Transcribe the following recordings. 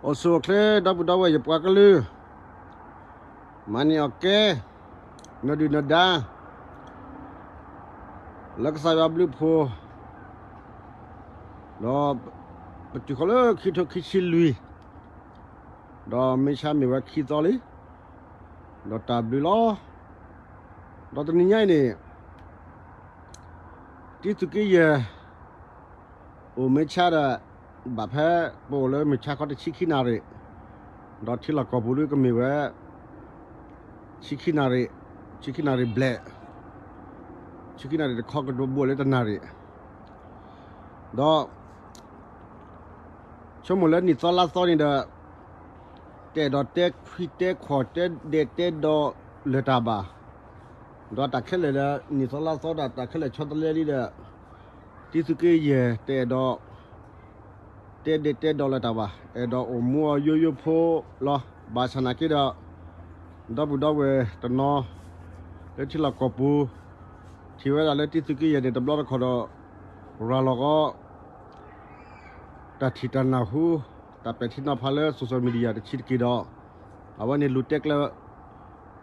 အိၣ်ဆူၣ်အိၣ်ချ့ ဒီပုၢ်ဒီဝဲၢ်ယပှၤကလုာ်, မၤန့ၢ်အီၣ်ကဲ နဒုၣ်နဒါ လၢကစၢ်ယွၤဘျုးဖှိၣ်, ဒီးပတုၤဃီၤလၢခံကထိခံဆံလွံၢ်, ဒီးမ့ၢ်ဆါမ့ၢ်ဝဲခံသီလံ, ဒီးတၢ်ဘျုးလီၤ. ဒီးတနံၤညါအံၤန့ၣ် တံသုးက့ယဲၢ် အိၣ်မ့ၢ်ဆါဒီး ဘၣ်ဖဲပအိၣ်လၢမုၢ်ဆါခီတဆံခံနၣ်ရံၣ်, ဒီးထံလီၢ်ကီၢ်ပူၤဒုကမ့ၢ်ဝဲ ဆံခံနၣ်ရံၣ်, ဆံခံနၣ်ရံၣ်ဘျဲၣ်, ဆံခံနၣ်ရံၣ်တခီကဒိးဘိးလၢတနၣ်ရံၣ်, ဒီး ဆိကမိၣ်လၢနံၣ်သီလါသီန့ၣ်ဒီး တအဲၣ်ဒိးတဲခွံတဲခွီၣ်တဲဒဲးတဲဒီးလၢၤတၢ်ဘၣ်, ဒီးတၢ်ခဲလၢာ်ဒီး နံၣ်သီလါသီဒီးတၢ်ခဲလၢာ်ဆီတလဲလံဒီး တံသုးက့ယဲၢ်တအဲၣ်ဒိး တဲဒဲးတဲဒီးလၢၤတၢ်ဘၣ်, အဲၣ်ဒိးအိၣ်မူအီၤယိယိဖိလီၤ. ဘၣ်ဆၣ်နာ်က့ဒီး ဒီပုၢ်ဒီဝဲၢ်တနီၤ လၢထံလီၢ်ကီၢ်ပူၤ ထံၣ်ဝဲဒၣ်လၢတံသုးက့ယဲၢ်န့ၣ် တဘျီတခီၣ်ဒီး ရၤလီၤဃီ တၢ်ထံၣ်တၢ်နၢ်ဟူ တၢ်ပဲာ်ထံနီၤဖးလၢ social media တဆံးတက့ၢ်ဒီး အဝဲန့ၣ်လူၤတဲကျဲ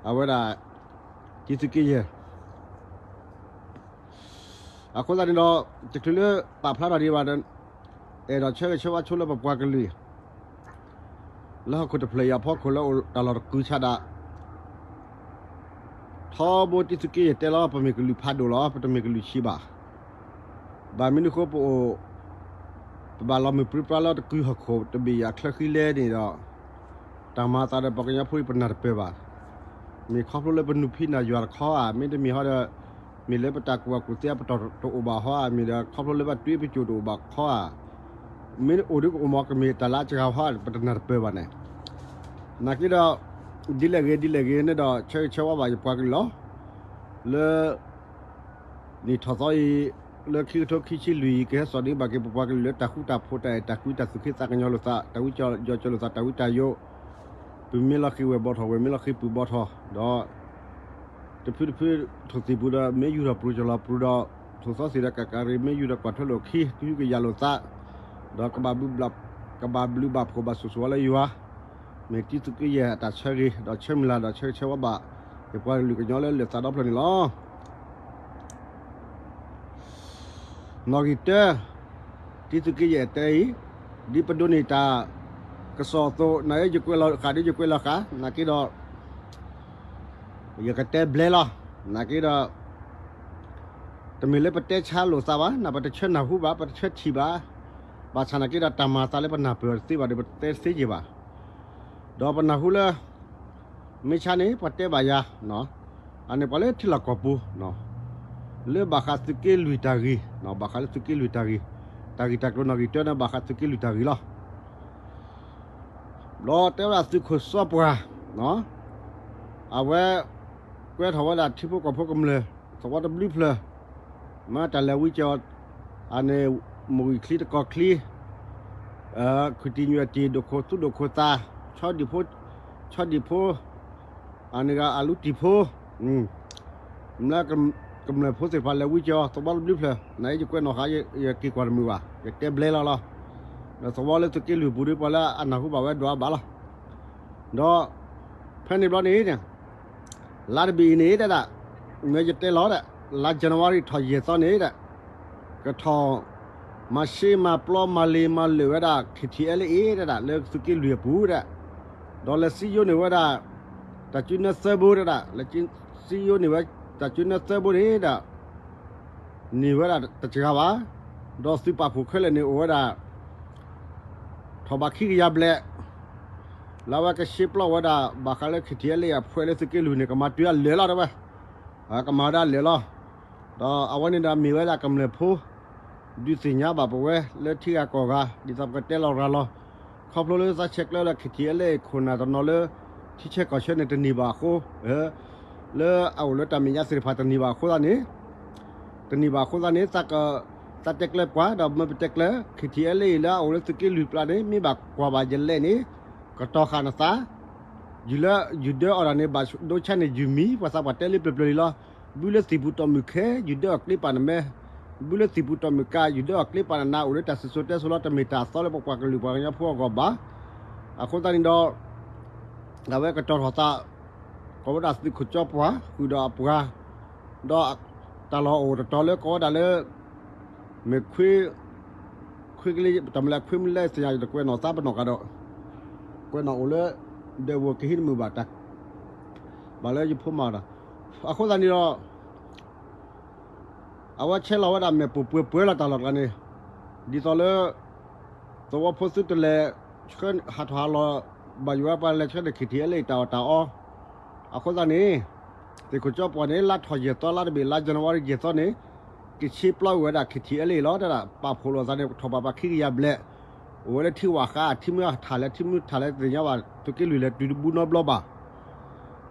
အဝဲဒၣ် တံသုးက့ယဲၢ် အဃိသတးန့ၣ်ဒီး တချုးလၢပာ်ဖျါထီၣ်ဒံးဘၣ်ဒီး အဲၣ်ဒိးဆၢဂ့ၤဆၢဝါဆိလၢပပှၤကလုာ် လၢဟီၣ်ခိၣ်တဖျၢၣ်အံၤအဖီခိၣ်လၢအိၣ်တၢ်လီၢ်တကုၤဆးဒး ထီဘိတံသုးက့ယဲၢ်တဲလီၤ ပမ့ၢ်ကလုာ်ဖးဒိၣ်လီၤ ပတမ့ၢ်ကလုာ်ဆံးဘၣ်. ဘၣ်မနုၤအဃိပအိၣ် ပဘၣ်လီၤမုၢ်ပြံပြါလၢတကုၤဟီၣ်ခိၣ်တဘ့ၣ်အချၢဃံလဲၣ်န့ၣ်ဒီး တၢ်မၤအသးဒီးပှၤကညီဖိအံၤပနၢ်တပၢၢ်ဘၣ်. မ့ၢ်ခီဖျိလၢပနုၢ်ဖံးနၢ်ယွၤတခီဧါ, မ့တမ့ၢ်ဟီဒီး မ့ၢ်လၢပတၢ်ကူၣ်ဘၣ်ကူၣ်သ့အပတီၢ်တအိၣ်ဘၣ်ဟီဧါ, မ့ၢ်ဒီးခီဖျိလၢပတွံပစိၢ်တအိၣ်ဘၣ်ခီဧါ, မ့ၢ်အိၣ်ဒ်ကအိၣ်မ့ၢ်ကမ့ၢ်တၢ်လၢအစှၤဟီဧါ ပတနၢ်တပၢၢ်ဘၣ်န့ၣ်. နာ်က့ဒီး ဒ်လဲၣ်ဂ့ၤဒ်လဲၣ်ဂ့ၤန့ၣ်ဒီး ဆၢဂ့ၤဆၢဝါဘၣ်ယပှၤကလုာ်လီၤ. လၢ နံၣ်ထီၣ်သီအံၤ လၢခံကထိခံဆံလွံၢ်အံၤ ကဟဲစိာ်န့ၢ်ဘၣ်က့ၤပပှၤကလုာ်လၢတၢ်ဃူတၢ်ဖိး တၢ်အဲၣ်တၢ်ကွံ တၢ်သူၣ်က့သးကညီၤလိာ်သး တၢ်ဝံကၠီၤယီၤကၠီၤလိာ်သး တၢ်ဝံတၢ်ယိာ်, ပမ့ၢ်လီၤဃံၤဝဲၢ်ဘီထီၣ် ဝဲၢ်မ့ၢ်လီၤဃံၤပုၢ်ဘီထီၣ် ဒီး တဖုတဖု ထိၣ်သံၣ်ပူၤဒီး မ့ၢ်ယူၢ်ထီၣ်ပြူၤကလီၤပြူၤဒီး ထိၣ်သီသံၣ်ဒီးကးကးရံၣ် မ့ၢ်ယူၢ်ဒီးကွၢ်ထွဲလိာ်ခံ ကဟုကယာ်လိာ်သး ဒီး ကဘၣ်ဘျုးဘၣ်ဖှိၣ်ဘၣ်ဆိၣ်ဂ့ၤဝဲလၢယွၤ, မ့ၢ်တံသုးက့ယဲၢ်အတၢ်ဆၢဂ့ၤ ဒီးဆၢမုၢ်လၢ်ဒီးဆၢဂ့ၤဆၢဝါဘၣ် ယပှၤကလုာ်ကညီလၢလၢၢ်သးဒီဖျၢၣ်န့ၣ်လီၤ. နီၣ်ဂံၢ်တၢ, တံသုးက့ယဲၢ်တဲအံၤ, ဒ်ပဒိးန့ၢ်တၢ်ကစီၣ်အသိး နယကွဲးလီၤဃာ်ဒီးယကွဲးလီၤဃာ် နာ်က့ဒီး ယကတဲဘျဲလီၤ. နာ်က့ဒီး တမ့ၢ်လၢပတဲဆါလိာ်သးဘၣ်, နပတဆၢနၢ်ဟူဘၣ်, ပတဆၢထံၣ်ဘၣ်. ဘၣ်ဆၣ်နာ်က့ဒီးတၢ်မၤအသးလၢပနၢ်ပၢၢ်တသ့ဘၣ်ဒီး ပတဲသ့က့ၤဘၣ်. ဒီးပနၢ်ဟူလၢ မ့ၢ်ဆါန့ၣ် ပှၤတဲဘၣ်ယၤ, အန့ၣ်ပှၤလၢထံလီၢ်ကီၢ်ပူၤ လၢဘၣ်ဃးသုးက့လွံၢ်တၢ်ဂ့ၢ်, ဘၣ်ဃးလၢသုးက့လွံၢ်တၢ်ဂ့ၢ်, တၢ်ဂ့ၢ်တၢ်ကျိၤနီၣ်ဂံၢ်တၢန့ၣ် ဘၣ်ဃးသုးက့လွံၢ်တၢ်ဂ့ၢ်လီၤ. ဒီးတဲဝဲဒၣ်သုးခိၣ်စီၤပှၢ် အဝဲ ကွဲထီၣ်ဝဲဒၣ်ထံဖိကီၢ်ဖိကမျၢၢ် သဝီတဘျုးဖျၢၣ်, မ့ၢ်တၢ်လဲၤဝံကၠီၤ အန့ၣ် မိၢ်ဂံၢ်ချံတကီၢ်ချံ ခုၣ်တံၢ်ညွဲၣ်တံၢ် ဒိၣ်ခိၣ်သူဒိၣ်ခိၣ်သး ဆီဒံၣ်ဖိ ဆီဒံၣ်ဖိ အန့ၣ်ဂ့ၤ အလူတံၢ်ဖိ မ့ၢ်ကမျၢၢ်ဖိသ့ၣ်တဖၣ်လဲၤဝံကၠီၤ သဝီတဘျုးဖျၢၣ် နယကကွဲးနီၣ်ဃာ် ယက့ၤကွၢ်တမုာ်ဘၣ် ယတဲဘျဲလီၤလီၤ. ဒီးသဝီလၢသုးက့လွံၢ်ပူၤဒီး ပှၤလၢအနၢ်ဟူဘၣ်ဝဲဒွးဘၣ်လီၤ. ဒီး ဖဲန့ၣ်ဘျီန့ၣ် လါတဘ့ၣ်အံၤန့ၣ်ဒၣ်ဒၣ် မ့ၢ်ယတဲလီၤဒီး လါ January ထီၣ်ယဲၢ်သီန့ၣ်ဒီး ကထီၣ် မၤရှဲမၤပျီမၤလ့ၤမၤလၢာ်ဝဲဒၣ် KTLA အံၤဒၣ်ဒၣ် လၢသုးက့လွံၢ်အပူၤဒီး ဒီးလဲၤစံယိန့ၢ်ဝဲဒၣ် တၢ်ကၠုနဲသၢဘိဒၣ်ဒၣ် လဲၤစံယိန့ၢ်ဝဲ တၢ်ကၠုနဲသၢဘိန့ၣ်ဒီး န့ၢ်ဝဲဒၣ်တစှၤဘၣ်. ဒီးသုးပာ်ဖှိၣ်ခဲလၢာ်န့ၣ်အိၣ်ဝဲဒၣ် ထီၣ်ဘးခံကယၤဘျဲၣ် လၢအဝဲကရှဲပျီဝဲဒၣ် ဘၣ်ဃးလၢ KTLA အဖှဲးလၢသုးက့လွံၢ်န့ၣ် ကမၤတုၤအလၢာ်လီၤတဲဝဲ, ကမၤဝဲဒၣ်အလၢာ်လီၤ. ဒီးအဝဲန့ၣ်ဒီးမ့ၢ်ဝဲဒၣ်ကမျၢၢ်ဖိ ဒုးသ့ၣ်ညါဘၣ်ပဝဲလၢထံဂၤကီၢ်ဂၤ ဒ်သိးပကတဲလီၤရၤလီၤ ခီဖျိလၢသးဆဲးကျၢလၢ KTLA ခိၣ်နၢ်တနီၤလၢ ထံဆဲးကီၢ်ဆဲးန့ၣ်တန့ၢ်ဘၣ်အဃိ လၢအအိၣ်လၢတၢ်မဲာ်ညါသ့ၣ်တဖၣ်တန့ၢ်ဘၣ်အဃိသတးန့ၣ် တန့ၢ်ဘၣ်အဃိသတးန့ၣ် သးတဲကျၢၤပှၤ ဒီးမၢပတဲကျၢၤ KTLA အံၤလၢအအိၣ်လၢသုးက့လွံၢ်ပျၢ်န့ၣ် မ့ၢ်ဘၣ်ကွၢ်ဘၣ်ယလဲၣ်န့ၣ် ကတီၤဃာ်နသး ယုၢ်လၢယုၢ်ဒၢအီၣ်တၢ်န့ၣ် ဘၣ်ဒိဆါန့ၢ်ယုၢ်မံၤ ပှၤသးပှၢ်တဲလၢပျၢၤပျၢၤလံလီၤ. ဘုလၢသံၣ်ပူၤတီၢ်မုၢ်ခဲ ယုၢ်ဒၢအီၣ်ကျ့ပာ်နမဲ, ဘုလၢသံၣ်ပူၤတီၢ်မုၢ်ကါ ယုၢ်ဒၢအီၣ်ကျ့ပာ်နနါ အိၣ်လၢတၢ်စံၣ်စိၤတဲစိၤလီၤ. တမ့ၢ်တၢ်အသီလၢပပှၤကလုာ်ပှၤကညီဖိအဂီၢ်ဘၣ်. အဃိသတးန့ၣ်ဒီး အဝဲကတီၤထီၣ်သး ကိးဝဲဒၣ်သုးခိၣ်ကၠီပှၢ် ဃုာ်ဒီးအပှၤ ဒီးတၢ်လီၢ်အိၣ်တတီၤလၢကိးဝဲဒၣ်လၢ မ့ၢ်ခွ့ ခွ့ကလ့ တၢ်မလဲၣ် ခွ့မလဲၣ်သ့ၣ်ညါ ယတကွဲးနီၣ်သးပနီၣ်ကဒီး ကွဲးနီၣ်အိၣ်လၢ ဒဲးဝိၤကဟံးတမုာ်ဘၣ်တၢ် ဘၣ်လၢယဖိမၤဒီး အဃိသတးန့ၣ်ဒီး အဝဲဆဲးလီၤဝဲဒၣ်မ့ၢ်ပိာ်ပှဲၤပှဲၤလီၤတၢ်လီၢ်တကျါန့ၣ် ဒ်သိးလၢ သဝီဖိသုတလဲၤ ဟးထီၣ်ဟးလီၤ ဘၣ်ယိၣ်ဝဲပှၤလဲၤဆှၢန့ၣ် ခံထံၣ်အဲလၢအံၤတၢ်အီၣ်တၢ်အီ အဃိသတးန့ၣ် သုးခိၣ်ကၠီပှၢ်န့ၣ် လါထီၣ်ယဲၢ်သီ လါတဘ့ၣ် လါ January ယဲၢ်သီန့ၣ် ကဆ့ပျီဝဲဒၣ် ခံထံၣ်အဲလၢအံၤ လီၤ တဲဒၣ် ပာ်ဖှိၣ်လိာ်သးန့ၣ် ထီၣ်ဘၣ်ပှၤခံကယၤဘျဲၣ် အိၣ်ဝဲလၢထံဝၣ်ဃး ထံမ့ၢ်ထးလဲၣ် ထံမ့ၢ်ထးလဲၣ် တသ့ၣ်ညါဘၣ် သုးက့လွံၢ်လဲၤတုၤတဘူးနီတဘျီဘၣ်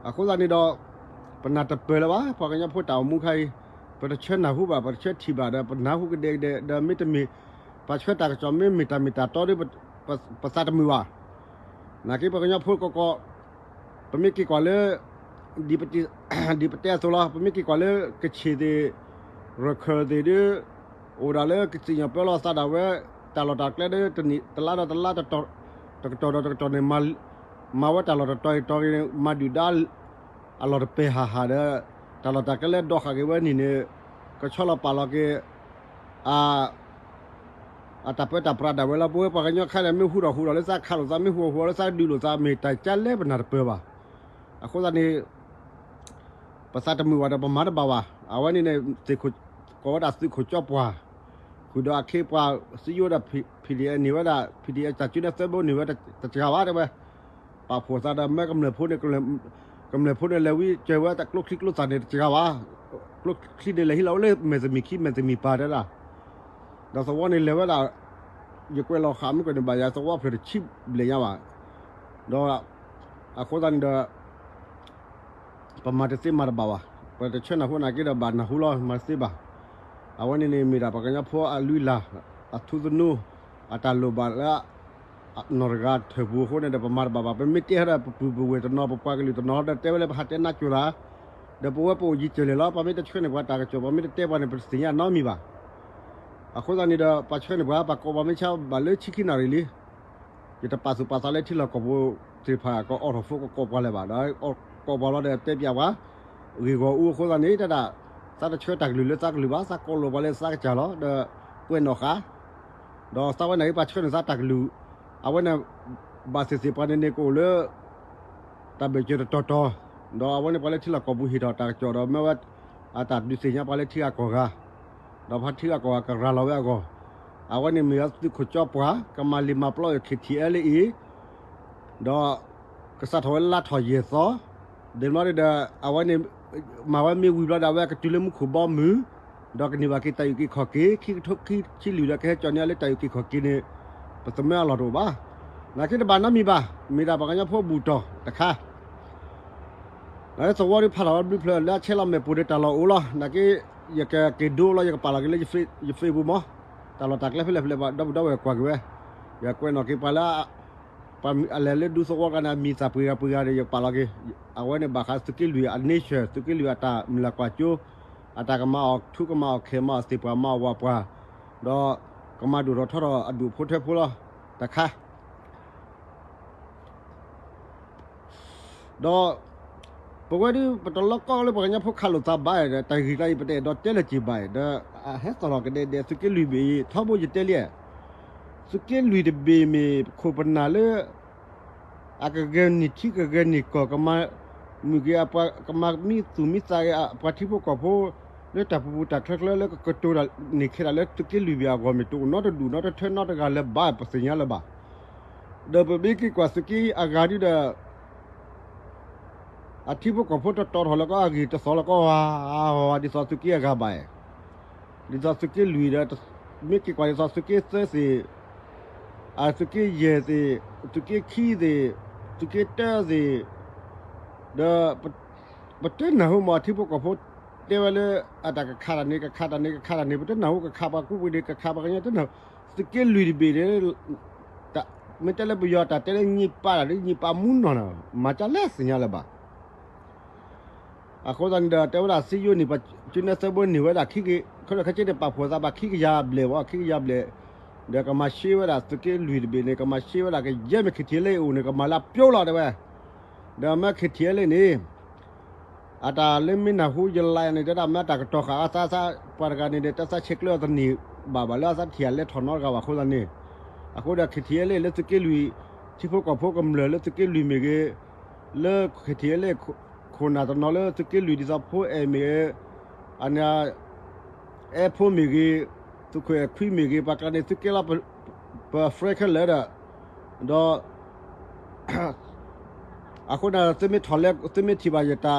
အဃိသတးန့ၣ်ဒီး ပနၢ်တပၢၢ်လၢၤဘၣ် ပှၤကညီဖိတၢ်အိၣ်မူခါအံၤ ပတဆၢနၢ်ဟူဘၣ် ပတဆၢထံၣ်ဘၣ်ဒီး ပနၢ်ဟူကဒဲကဒဲ ဒီးမ့တမ့ၢ် ပှၤဆှၢတၢ်ကစီၣ်မ့ၢ်မ့ၢ်တၢ်မ့ၢ်တၢ်တီဒီး ပသးတမုာ်ဘၣ် နာ်က့ပှၤကညီဖိကီကီ ပမ့ၢ်က့ၤကွၢ်လၢ ဒ်ပတဲအသိးလီၤ ပမ့ၢ်က့ၤကွၢ်လၢ ကဆ့ၣ်သ့ၣ် ရခၢၣ်သ့ၣ်ဒီး အိၣ်ဒၣ်လၢကစံၣ်ညီၣ်ပၢလီၤသးဒၣ်ဝဲ တၢ်လီၢ်တၢ်ကျဲဒီး တနံၣ်တလါဒီးတလါ တကတီၢ်ဒီးတကတီၢ်န့ၣ် မၤဝဲတၢ်လီၢ်တတီၤအံၤတီၤအံၤန့ၣ် မၤဒုၣ်ဒါ အလီၢ်တပာ်ဟးဟးဒီး တၢ်လီၢ်တၢ်ကျဲလၢဒိးဃာ်က့ၤဝဲန့ၣ်န့ၣ် ကဆီလီၤပာ်လီၤက့ၤ အ အတၢ်ပၢတၢ်ပြးဒၣ်ဝဲလီၤ ပဝဲပှၤကညီခဲအံၤန့ၣ် မ့ၢ်ဟူထီၣ်ဟူထီၣ်လၢသးခးလိာ်သး မ့ၢ်ဟူထီၣ်ဟူထီၣ်လၢသးဒုးလိာ်သး မ့ၢ်တၢ်ကါလဲၣ်ပနၢ်တပၢၢ်ဘၣ်. အဃိသတးန့ၣ် ပသးတမုာ်ဘၣ်ဒီးပမၤတဘၣ်ဘၣ်. အဝဲန့ၣ်န့ၣ် ကိးဝဲဒၣ်သုးခိၣ်ကၠီပှၢ် ဃုာ်ဒီးအခ့အပှၤ စံယိဒီး ဖံးဒံၣ်အဲၣ်န့ၢ်ဝဲဒၣ် ဖံးဒံၣ်အဲၣ် တၢ်စုနဲၣ်သၢဘိန့ၢ်ဝဲတစှၤဘၣ်တဲဝဲ ပာ်ဖှိၣ်သးဒီးမၢကမျၢၢ်ဖိန့ၣ် ကမျၢၢ်ဖိန့ၣ်လဲၤဝံကၢၤဝဲတၢ်ကျိချံကျိသၣ်န့ၣ်တစှၤဘၣ်. ကျိချံန့ၣ်လဲၤဟံးလီၤဝဲလၢမဲာ်သမံၤခံမဲာ်သမံၤပၤတဲဒၣ် ဒီးသဝီန့ၣ်လဲၤဝဲဒၣ် ယကွဲးလီၤဃာ်မ့ၢ်ကွဲးန့ၣ်ဘၣ်ယၤ သဝီဖျၢၣ်တဆံဘျဲၣ်ညါဘၣ်. ဒီး အဃိသတးန့ၣ်ဒီး ပမၤတသ့မၤတဘၣ်ဘၣ်. ပတဆၢနၢ်ဟူနာ်က့ဒီးဘၣ်နၢ်ဟူလီၤ မၤတသ့ဘၣ်. အဝဲန့ၣ်န့ၣ်မ့ၢ်ဒၣ်ပှၤကညီဖိအလုၢ်အလၢ် အထူသနူ အတၢ်လိၣ်ဘၣ်လၢ နီၢ်တဂၤထၢၣ်ပူၤအဃိန့ၣ်ဒီး ပမၤတဘၣ်ဘၣ်. ပမ့ၢ်တဲဟဲဒီးပပုၢ်ပဝဲၢ်တနီၤ ပပှၤကလုာ်တနီၤဒီးတဲဝဲလၢပဟးတဲနါကိၤလၤ ဒီးပဝဲပအိၣ်ယံၤကၢၢ်လဲၣ်လီၤ. ပမ့ၢ်တဆှၢန့ၢ်ပှၤတၢ်ကစီၣ် ပမ့ၢ်တတဲပှၤန့ၣ် ပတသ့ၣ်ညါနီတမံၤဘၣ်. အဃိသတးန့ၣ်ဒီး ပှၤဆှၢန့ၢ်ပှၤ ပှၤကိးပှၤမ့ၢ်ဆါဘၣ်လၢဆံခံနၣ်ရံၣ်လံ. ယတပာ်သူၣ်ပာ်သးလၢထံလီၢ်ကီၢ်ပူၤသ့ၣ်တဖၣ် ကအိးထီၣ်ဖိကကိးပှၤလၢၤဘၣ်. ဒီးကိးပှၤလီၤဒီးတဲပျးပှၤ ဂ့ၢ်ဂီၢ်အူအဃိသတးန့ၣ် တဒၣ် သးတဆှၢတၢ်ကလုၢ်လၢသးကလုၢ်ဘၣ် သးကိးလိာ်ပှၤလၢသးကစၢ်လီၤ. ဒီးကွဲးနီၣ်ဃာ် ဒီးသးဝဲန့ၣ်ပှၤဆှၢန့ၢ်သးတၢ်ကလုၢ် အဝဲန့ၣ် ဘၣ်သ့ၣ်သ့ၣ်ပှၤန့ၣ်န့ၣ်ကအိၣ်လၢ တၢ်ဘၢၣ်စၢၤတတီၤတီၤ, ဒီးအဝဲန့ၣ်ပှၤလၢထံလီၢ်ကီၢ်ပူၤဟ့ၣ်ထီၣ်တၢ်ကစီၣ်ဒီး မၢဝဲအတၢ်ဒုးသ့ၣ်ညါပှၤလၢထံဂၤကီၢ်ဂၤ, ဒီးပှၤထံဂၤကီၢ်ဂၤကရၤလီၤဝဲအဂီၢ်, အဝဲန့ၣ်မ့ၢ်သုးခိၣ်ကၠီပှၢ် ကမၤလံာ်မၤပျီ ခ့ၣ်ထံၣ်အဲလၢအံၤ, ဒီး ကစးထီၣ်ဝဲလါထီၣ်ယဲၢ်သီ, ဒ်မီဒီး အဝဲန့ၣ် မၤဝဲမ့ၢ်ဝံၤဘျီဒီး အဝဲကတုၤလၢမူခိၣ်ဘီမုၢ်, ဒီးကန့ၢ်ဘၣ်က့ၤတၢ်အုၣ်က့ၤခီၣ်က့ၤ ခံကထိခံဆံလွံၢ်ဒီးကဟဲကၠီၣ်န့ၢ်အီၤလၢတၢ်အုၣ်က့ၤခီၣ်က့ၤန့ၣ် ပသမၢအလီၢ်တအိၣ်ဘၣ်. နာ်က့တဘၣ်နီတမံၤဘၣ်, မ့ၢ်ဒၣ်ပှၤကညီဖိအဘူၣ်တီၢ်တခါ လၢသဝီဒုးဖးထီၣ်ဝဲဘျုးဖျၢၣ်လၢအဆဲးလီၤမဲာ်ပိာ်ဒီးတၢ်လီၢ်အိၣ်လီၤ. နာ်က့ ယကက့ၤဒိလီၤ ယကပာ်လီၤက့ၤလၢယ Facebook မး, တၢ်လီၢ်တၢ်ကျဲဖဲလဲၣ်ဖဲလဲၣ် ပှၤဒီပုၢ်ဒီဝဲၢ်ကွၢ်က့ၤဝဲ, ယကွဲးနီၣ်က့ၤပှၤလၢ ပှၤအလဲၤလၢဒူသဝီကျါန့ၣ် အမံၤသၣ်ပှ့ၤဂၤပှ့ၤဂၤဒီး ယကပာ်လီၤက့ၤ, အဝဲန့ၣ်ဘၣ်ဃးသုးက့လွံၢ်အ nature သုးက့လွံၢ်အတၢ်မုၢ်လၢ်ကွၢ်စိ, အတၢ်ကမၤအီၣ်ထူကမၤအီၣ်ခဲ မၤအီၣ်သ့ၣ်ပှၢ် မၤအီၣ်ဝၣ်ပှၢ်, ဒီးကမၤဒိၣ်ထီၣ်ထီထီၣ်အဒူၣ်ဖိထၢဖိလီၤ. တခါ ဒီး ပဝဲဒုး ပတလီၢ်ကီၢ်လၢပှၤကညီဖိခးလိာ်သးဘၣ်ဒီး တၢ်ဂ့ၢ်ကျါအံၤ ပတအဲၣ်ဒိးတဲလၢၤက့ၤဘၣ်ဒီး အဟဲသီၣ်ထီၣ်ကဒဲကဒဲ သုးက့လွံၢ်ဘ့ၣ်အံၤ ထီဘိယတဲလံ, သုးက့လွံၢ်တဘ့ၣ်မ့ၢ်ခိၣ်ပနၢ်လၢ အကဂဲၤန့ၢ်ထံကဂဲၤန့ၢ်ကီၢ် ကမၤမုာ်က့ၤ ကမၤမံသူၣ်မံသးက့ၤ ပှၤထံဖိကီၢ်ဖိ လၢတၢ်ပူၤပူၤတၢ်ချၢချၢ လၢကကတိၤတၢ်န့ၢ်ခဲဒၣ်လၢသုးက့လွံၢ်ဘ့ၣ်အဂီၢ် မ့ၢ်တအိၣ်နီတဒူၣ်နီတထၢနီတဂၤလၢၤဘၣ် ပသ့ၣ်ညါလၢၤဘၣ်. ဒီးပမ့ၢ်က့ၤကွၢ်သုးက့အဂၤဒုဒီး အထံဖိကီၢ်ဖိတတီၤထီၣ်လၢကီၢ်အဂ့ၢ်တသီလၢကီၢ်ဝါ ဒ်သိးသုးက့အဂၤဘၣ်, ဒ်သိးသုးက့လွံၢ်ဒီး မ့ၢ်က့ၤကွၢ်ဒ်သိးသုးက့သၢသ့ၣ်, အသုးက့ယဲၢ်သ့ၣ်, သုးက့ခံသ့ၣ်, သုးက့တၢသ့ၣ်, ဒီး ပတနၢ်ဟူမ့ၢ်အထံဖိကီၢ်ဖိတဲဝဲလၢ အတၢ်ကခးတၢ်န့ၣ် ကခးတၢ်န့ၣ် ကခးတၢ်န့ၣ် ပတနၢ်ဟူကခးပှၤကူပှၤဒ့ ကခးပှၤကညီတနၢ်ဟူ, သုးက့လွံၢ်တဘ့ၣ်န့ၣ် မ့ၢ်တဲလၢပယီၤတၢ်တဲလၢညံးပာ်တၢ်ဒ်ညံးပာ်မူနီၢ်နီၢ် မၤကၢ်လဲၣ်သ့ၣ်ညါလၢၤဘၣ်. အဃိသတးန့ၣ်ဒီး တဲဝဲဒၣ်စံယိန့ၣ် ပှၤကၠူနဲသၢဘိန့ၢ်ဝဲဒၣ်ခံက, ခဲလၢာ်ခဲဆ့န့ၣ် ပာ်ဖှိၣ်သးဘၣ်ခံကယၤဘျဲၣ်ဝဲ ခံကယၤဘျဲၣ်, ဒီးကမၤရှဲဝဲဒၣ်သုးက့လွံၢ်တဘ့ၣ်န့ၣ် ကမၤရှဲဝဲဒၣ်ကယဲၢ်မ့ၢ် ခ့ထံအလ့ၣ်အအိၣ်န့ၣ် ကမၤလၢအပျိလီၤတဲဝဲ, ဒီးမ့ၢ် ခ့ထံအလ့ၣ်န့ၣ် အတၢ်လၢမ့ၢ်နၢ်ဟူယလါန့ၣ် တဲဒၣ်မ့ၢ်အတၢ်ကတီၤဃာ်အသးသး ပှၤတဂၤန့ၣ်ဒီး တၢ်သးဆဲးကျၢအီၤတန့ၢ်ဘၣ်ဘၣ်လၢအသးထံၣ်အလဲၤထီၣ်နီတဂၤဘၣ်အဃိသတးန့ၣ်, အဃိဒီး ခ့ထံအလ့ၣ်လၢသုးက့လွံၢ် ထံဖိကီၢ်ဖိကမျၢၢ်လၢသုးက့လွံၢ်မ့ၢ်ဂ့ၤ, လၢ ခ့ထံအလ့ၣ် ခိၣ်နၢ်တနီၤလၢသုးက့လွံၢ်ဒ်သိးဖိအဲၣ်မ့ၢ်ဂ့ၤ, အန့ၣ် အဲၣ်ဖိမ့ၢ်ဂ့ၤ, သုးခိၣ်အဲၣ်ခွံမ့ၢ်ဂ့ၤ ပှၤကျါန့ၣ်သုးက့လီၤ ပ friend ခဲလၢာ်ဒီး, ဒီး အဃိန့ၣ် သုမ့ၢ်ထီၣ်လဲ သုမ့ၢ်ထံၣ်ဘၣ်ယတၢ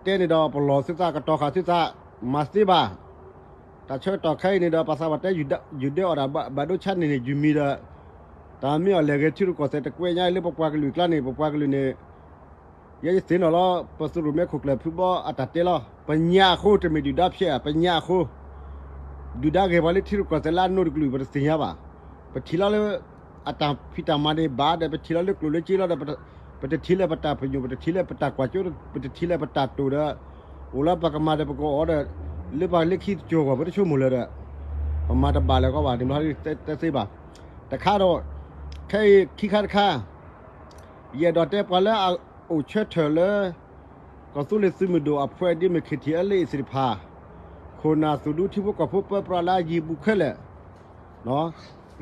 ်တဲန့ၣ်ဒီး ပလီၢ်သုသး ကတီၤဃာ်သုသး မၤသ့ဘၣ်. တၢ်ဆၢကတီၢ်ခဲအံၤန့ၣ်ဒီး ပှၤသးပှၢ်တဲ ယုၢ်ဒဲအီၣ်ဒၣ်ဘၣ်ဒိဆါန့ၣ်န့ၣ် ယုၢ်မံဒီး တၢ်မ့ၢ်အီၤလဲၤဂဲၤထံရူၢ်ကီၢ်သဲးတကွဲးညါ လၢပပှၤကလုာ်အကျါန့ၣ် ပပှၤကလုာ်န့ၣ် ယဲယသ့ၣ်နီၣ်လီၤ ပသုးရိၣ်မဲခိၣ်ကျၢၢ်ဖုဘီအတၢ်တဲလီၤ. ပညါအဃိ တမ့ၢ်ဒုၣ်ဒါဖျဲးဧါ, ပညါအဃိ ဒုၣ်ဒါဂဲၤပှၤလၢထံရူၢ်ကီၢ်သဲးလၢအနိးတကလုာ် ပတသ့ၣ်ညါဘၣ်. ပထံၣ်လီၤလၢ အတၢ်ဖံးတၢ်မၤန့ၣ်ဘၣ်ဒီး ပထံၣ်လီၤလၢကျိၣ်လၢစ့လီၤဒီး ပတထံၣ်လၢပတၢ်ပညိၣ် ပတထံၣ်လၢပတၢ်ကွၢ်စိ ပတထံၣ်လၢပတၢ်တိာ်ဒီး အိၣ်လၢပကမၤဒီးပကအီၣ်ဒီး လၢပှၤလၢခံတစိၤအဂီၢ် ပတဆိကမိၣ်လၢၤဒီး ပမၤတဘၣ်လၢၤကီးဘၣ်န့ၣ် ဘျီတဲသ့ဘၣ်. တခါဒီး ခဲအံၤခံခါတခါ ယအဲၣ်ဒိးတဲပှၤလၢအအိၣ်ဆၢထၢၣ်လၢ ကီၢ်သူလ့ၤသုးမုၢ်ဒိၣ်အဖှဲးဒ်မ့ၢ် ခ့ထံအလ့ၣ်သ့ၣ်တဖၣ်, ခိၣ်နၢ်သူၣ်ဒူထံဖိကီၢ်ဖိပၢပြးလၢအယံၤပူၤခဲလၢာ်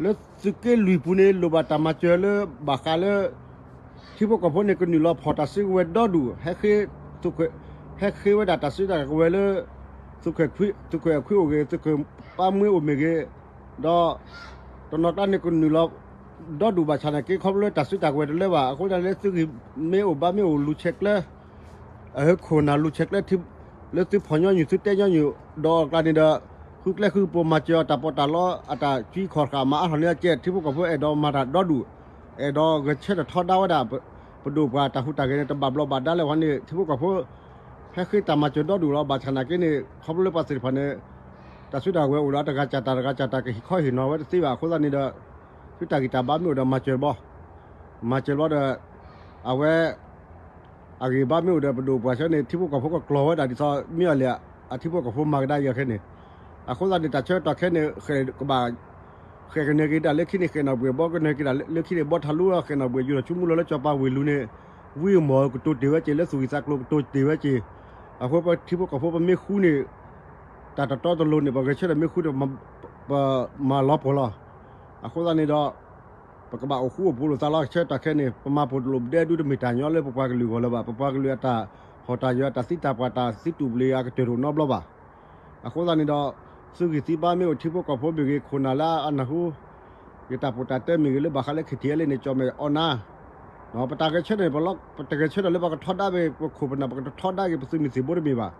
လၢသုးက့လွံၢ်ပူၤန့ၣ် လိၣ်ဘၣ်တၢ်မၤစၢၤလၢဘၣ်ဃးလၢ ထံဖိကီၢ်ဖိန့ၣ် ကနုာ်လီၤဖီၣ်တၢ်စုကဝဲၤဒီဒူၣ် ဟဲဃ့ ဟဲဃ့ဝဲဒၣ်တၢ်စုတၢ်ကဝဲၤလၢ သုးခိၣ်အဲၣ်ခွံအိၣ်ဂ့ၤ သုးခိၣ်ပၢ်မှ့အိၣ်မ့ၢ်ဂ့ၤ, ဒီး တနီၤကျါန့ၣ် ကနုာ်လီၤဒီဒူၣ်ဘၣ်ဆၣ်နာ်က့ ခီဖျိလၢတၢ်စုတၢ်ကဝဲၤတလၢဘၣ် အဃိသတးလၢသုဂံၢ်မ့ၢ်အိၣ်ဘါမ့ၢ်အိၣ်လူၤဆဲးကျၢ အဟၢခိၣ်နၢ်လူၤဆဲးကျၢ လၢသုဖီၣ်ညီနုၢ်သုတဲညီနုၢ်ဒီးအကျါန့ၣ်ဒီး ဃုကျဲဃုကပူၤမၤစၢၤအီၤတၢ်ပီးတၢ်လီ အတၢ်ကွံခီၣ်ဃာ်မၤအါထီၣ်န့ၢ်အကဲ ထံဖိကီၢ်ဖိအဲၣ်ဒိးမၤတၢ်ဒီဒူၣ် အဲၣ်ဒိးဂဲၤဆၢထၢၣ်ထီဒါဝဲဒၣ် ပဒိၣ်ပှၤတၢ်ဟူးတၢ်ဂဲၤန့ၣ် တဘၣ်ဘျီးဘၣ်ဒါလၢၤဝဲန့ၣ် ထံဖိကီၢ်ဖိ ဟဲဃ့တၢ်မၤစၢၤဒီဒူၣ်လီၤ. ဘၣ်ဆၣ်နာ်က့န့ၣ် ခီဖျိလၢပှၤသ့ၣ်တဖၣ်န့ၣ် တၢ်စုတၢ်ကဝဲၤအိၣ်ဒီးတဂၤစၢ်တၢ်တဂၤစၢ်တၢ်ကဟ့ၣ်ခီဟ့ၣ်နီၤဝဲတသ့ဘၣ်အဃိသတးန့ၣ်ဒီး သုတၢ်ဂံၢ်တၢ်ဘါမ့ၢ်အိၣ်ဒီးမၤစၢၤတဘျီ မၤစၢၤတဘျီဒီး အဝဲ အဂံၢ်ဘါမ့ၢ်အိၣ်ဒီးပဒိၣ်ပှၤဆၢန့ၣ် ထံဖိကီၢ်ဖိကကျီၤဝဲဒၣ်ဒ်သိးမ့ၢ်အီၤလဲၣ် အထံဖိကီၢ်ဖိမၤကဒါယၤခဲန့ၣ် အဃိသတးန့ၣ် တၢ်ဆၢကတီၢ်ခဲန့ၣ် ကဘၣ် ဃဲးကနၢၤက့ၤဒၣ်လၢခံန့ၣ် ဃဲးနီၣ်ဘှဲၣ်ဘီကနၢၤက့ၤဒၣ်လၢခံန့ၣ် ဘီထးလူ ဃဲးနီၣ်ဘှဲၣ်ယူၤထီၣ်ဆူမုၢ်လီၤလၢစီၤပၤဝ့ၢ်လူၤန့ၣ် ဝံအမီၢ်ကတိၤတ့ၢ်ဝဲက့ၤ လၢသူၣ်ဂံၢ်သးကျိၤကတိၤတ့ၢ်ဝဲက့ၤ အဃိပထံဖိကီၢ်ဖိပမ့ၢ်ဃူန့ၣ် တၢ်တတီတလိၤန့ၣ် ပဂဲၤဆၢထၢၣ်မ့ၢ်ဃူဒီး ပမၤလီၤပှီၢ်လီၤ. အဃိသတးန့ၣ်ဒီး ပကဘၣ်အိၣ်ဃူအိၣ်ဖိးလိာ်သးလီၤ ဆၢကတီၢ်ခဲန့ၣ် ပမၤပိာ်တလိာ်ပဒဲဒူတမ့ၢ်တၢ်ညီလၢပပှၤကလုာ်အဂီၢ်လၢၤဘၣ် ပပှၤကလုာ်အတၢ်ဟီၣ်တၢ်ယၢၤ တၢ်သံတၢ်ပှၢ် တၢ်သံတူၢ်ဘျံးအကတၢၢ်တအိၣ်နီတဘျီဘၣ်. အဃိသတးန့ၣ်ဒီး သုဂံၢ်သုဘါမ့ၢ်အိၣ်ထံဖိကီၢ်ဖိမ့ၢ်ဂ့ၤ ခိၣ်နၢ်လၢအနၢ်ဟူ ယတၢ်ပီးတၢ်တဲမ့ၢ်ဂ့ၤလၢဘၣ်ဃးလၢ ခ့ထံအလ့ၣ်န့ၣ် ကၠီၣ်မဲာ်အီနါ ပတၢ်ဂဲၤဆၢထၢၣ်န့ၣ် ပတဂဲၤဆၢထၢၣ်လၢပကထီဒါဘၣ် ပခိၣ်ပနၢ် ပကထီဒါက့ၤ ပသုးမုၢ်သံၣ်ဘိတမ့ၢ်ဘၣ်.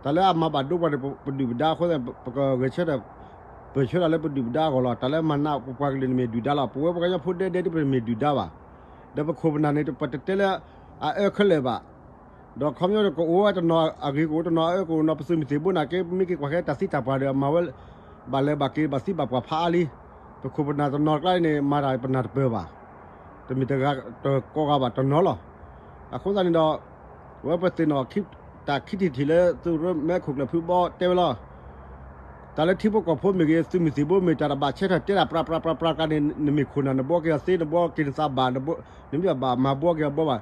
တၢ်လၢအမၤဘၣ်ဒိပှၤန့ၣ် ပဒုၣ်ပဒါအဃိသတး ပကဂဲၤဆၢထၢၣ် ပၢၢ်ဆၢတၢ်လၢပဒုၣ်ပဒါအဂီၢ်လီၤ. တၢ်လၢမၤနးပပှၤကလုာ်န့ၣ်မ့ၢ်ဒုၣ်ဒါလီၤ. ပဝဲပှၤကညီဖိဒဲဒဲဒ်ပမ့ၢ်ဒုၣ်ဒါဘၣ်. ဒီးပခိၣ်ပနၢ်န့ၣ် ပတတဲလၢအအၢခဲလၢာ်ဘၣ်. ဒီးခီပညီဒီးကအိၣ်ဝဲတနီၤအဂ့ၤကအိၣ်တနီၤအအၢကအိၣ်နီၤ ပသုးမုၢ်သံၣ်ဘိနာ်က့ ပမ့ၢ်က့ၤကွၢ်ခဲတၢ်သံတၢ်ပှၢ်ဒီး အမၤဝဲ ဘၣ်လဲၤဘၣ်က့ၤဘၣ်သံဘၣ်ပှၢ်ဖးအါလံ. ပခိၣ်ပနၢ်တနီၤကျါန့ၣ် မၤတၢ်ပနၢ်တပၢၢ်ဘၣ်. တမ့ၢ်တဂၤတကိးဂၤဘၣ်တနီၤလီၤ. အဃိသတးန့ၣ်ဒီး ဝဲပသ့ၣ်နီၣ် တၢ်ခံထံၣ်ထံၣ်လၢ သုးရိၣ်မဲခိၣ်ကျၢၢ်ဖုဘီတဲဝဲလီၤ. တၢ်လၢထံဖိကီၢ်ဖိမ့ၢ်ဂ့ၤ သုးမုၢ်သံၣ်ဘိမ့ၢ်တၢ်တဘၣ်ဆၢထၢၣ်တဲတၢ်ပြးပြးပြးပြးကျါန့ၣ် နမ့ၢ်ခိၣ်နၢ်နဘှီက့ၤအီၤသ့ နဘှီက့ၤနသးဘၣ် နမ့ၢ်ဘၣ်မၤဘှီက့ၤအီၤဘှီဘၣ်.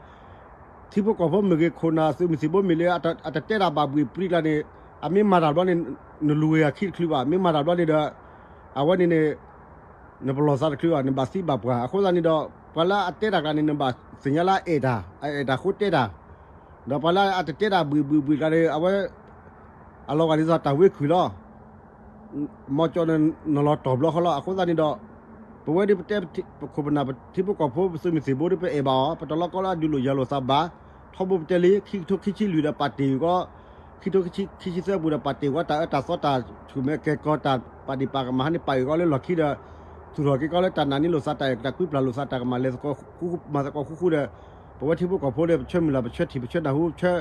ထံဖိကီၢ်ဖိမ့ၢ်ဂ့ၤ ခိၣ်နၢ်သုးမုၢ်သံၣ်ဘိမ့ၢ်လၢ အတတဲတၢ်ဘၣ်ဘှံးပြံကျါန့ၣ် အမ့ၢ်မၤတၢ်ဘျီန့ၣ် နလူၤဝဲယၤခံတချုးဘၣ် မ့ၢ်မၤတၢ်ဘျီန့ၣ်ဒီး အဝဲန့ၣ်န့ၣ် နပလီၢ်သးတချုးဘၣ် နဘၣ်သံဘၣ်ပှၢ် အဃိသတးန့ၣ်ဒီး ပှၤလၢအတဲတၢ်ကျါန့ၣ် နဘၣ်သ့ၣ်ညါလၢအအဲၣ်တၢ် အအဲၣ်တၢ်ဃိတဲတၢ် ဒီးပှၤလၢအတတဲတၢ်ဘှံးဘှံးဘှံးကျါန့ၣ် အဝဲ အလီၤဂာ်ဒ်သိးတၢ်ဝ့ခုၣ်လီၤ. မီၤကၠီန့ၣ် နလီၤတီၢ်ဘျီဃီလီၤ. အဃိသတးန့ၣ်ဒီး ပဝဲဒ်ပတဲ ပခိၣ်ပနၢ် ပထံဖိကီၢ်ဖိ ပသုးမုၢ်သံၣ်ဘိဒ်ပအဲၣ်ဘၣ်အီၤ ပတလီၢ်ကီလၢအဒုးလိာ်ယၤလိာ်သးဘၣ် ထီဘိပတဲလံ ခံကထိခံဆံလွံၢ်ဒီးပာ်တ့ၢ်အုၣ်ကီ ခံကထိခံဆံသၢပူၤဒီးပာ်တ့ၢ်အုၣ်ကီ တၢ်အၢတၢ်သီတၢ်ဆူၣ်မဲာ်ကဲၤကီၤ တၢ်ပာ်ဒံးပာ်ကမၣ်ဟါန့ၣ် ပာ်အုၣ်ကီလၢလီၢ်ခံဒီး သူၣ်ထီၣ်က့ၤကီလၢတၢ်နာ်န့ၢ်လိာ်သး တၢ်အဲၣ်တၢ်ကွံပျၢ်လိာ်သး တၢ်ကမၤလဲၤသကိးမၤသကိးဃူဃူဒီး ပဝဲထံဖိကီၢ်ဖိဒီး ပဆၢမုၢ်လၢ် ပဆၢထံၣ် ပဆၢနၢ်ဟူ ပဆၢ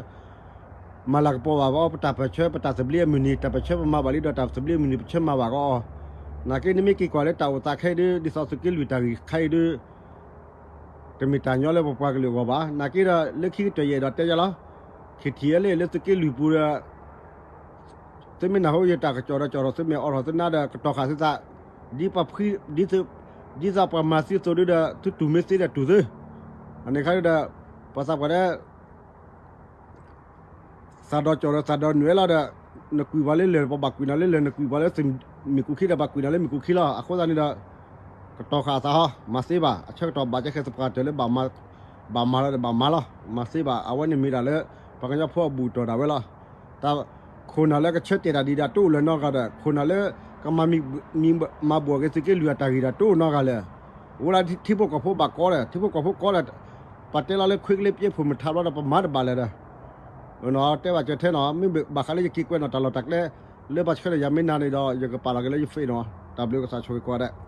မၤလၤကပီၤဘၣ်အီၤ ပတၢ်ပၢၢ်ဆၢ ပတၢ်သဘျ့အမုၢ်နံၤ တၢ်ပၢၢ်ဆၢပမၤဘၣ်လံဒီး တၢ်သဘျ့အမုၢ်နံၤ ပဆၢမၤဘၣ်ကီးအီၤ. နာ်က့ နမ့ၢ်က့ၤကွၢ်လၢတၢ်အိၣ်သးခဲအံၤဒ် ဒ်သိးသုးက့လွံၢ်တၢ်ဂ့ၢ်ခဲအံၤဒ် တမ့ၢ်တၢ်ညီလၢပပှၤကလုာ်အဂီၢ်ဘၣ်. နာ်က့ဒီး လၢခံကတၢၢ်ယအဲၣ်ဒိးတဲယၤလီၤ. ခ့ထံအလ့ၣ်လၢသုးက့လွံၢ်ပူၤဒီး သုမ့ၢ်နၢ်ဟူယတၢ်ကစီၣ်ဒီးကစီၣ်ဒီး သုမ့ၢ်အိးထီၣ်သုနါဒီး ကတီၤဃာ်သုသး ဒ်ပှၤဖှံ, ဒ်သိး, ဒ်သိးပှၤမၤသံသိးဒုဒီး သုတူၢ်မ့ၢ်သ့ဒီးတူၢ်သု, အန့ၣ်ခါဒီး ပှၤသးပှၢ်ဒီး သးဒီးကၠီၣ်ဒီးသးဒီးနွဲၣ်လီၤဒီး နကွံာ်ပှၤလၢလၢၢ် ပှၤဘၣ်ကွံာ်နၤလၢလၢၢ် နကွံာ်ပှၤလၢမ့ၣ်ကူၣ်ခံဒီး ဘၣ်ကွံာ်နၤလၢမ့ၣ်ကူၣ်ခံလီၤ. အဃိသတးန့ၣ်ဒီး ကတီၤဃာ်အသးဟီ မၤသ့ဘၣ်. အဆၢကတီၢ်ဘၣ်ကဲဃဲသပှၢ်တၢၢ်လၢ ဘၣ်မၤလီၤဒီးဘၣ်မၤလီၤ, မၤသ့ဘၣ်. အဝဲန့ၣ်မ့ၢ်ဒၣ်လၢ ပှၤကညီဖိအဘူၣ်တီၢ်ဒၣ်ဝဲလီၤ. တၢ်ခိၣ်နၢ်လၢကဆၢတဲာ်တၢ်ဒံးဒၣ်တအိၣ်လၢၤနီတဂၤဒီး ခိၣ်နၢ်လၢ ကမၤမံမၤဘှီၣ်က့ၤသုးက့လွံၢ်အတၢ်ဂ့ၢ်ဒီးတအိၣ်နီတဂၤလၢၤ. အိၣ်လၢထံဖိကီၢ်ဖိဘၣ်ကီဒီး ထံဖိကီၢ်ဖိကီဒီး ပှၤတဲလီၤလၢခွ့ကလ့ပျဲဖိမုၢ်ထးဘျီဒီး ပမၤတဘၣ်လၢၤဒီး တဲဘၣ်စၢၤထဲနီၤ မ့ၢ်ဘၣ်ဃးလၢယက့ၤကွဲးနီၤတၢ်လီၢ်တၢ်ကျဲ လၢဘၣ်ဆၢဒီးယၤမ့ၢ်နၤန့ၣ်ဒီး ယကပာ်လီၤက့ၤလၢယ Facebook နီၤ. တၢ်ဘျုးကစၢ်ဆိၣ်ဂ့ၤကိးဂၤဒဲး.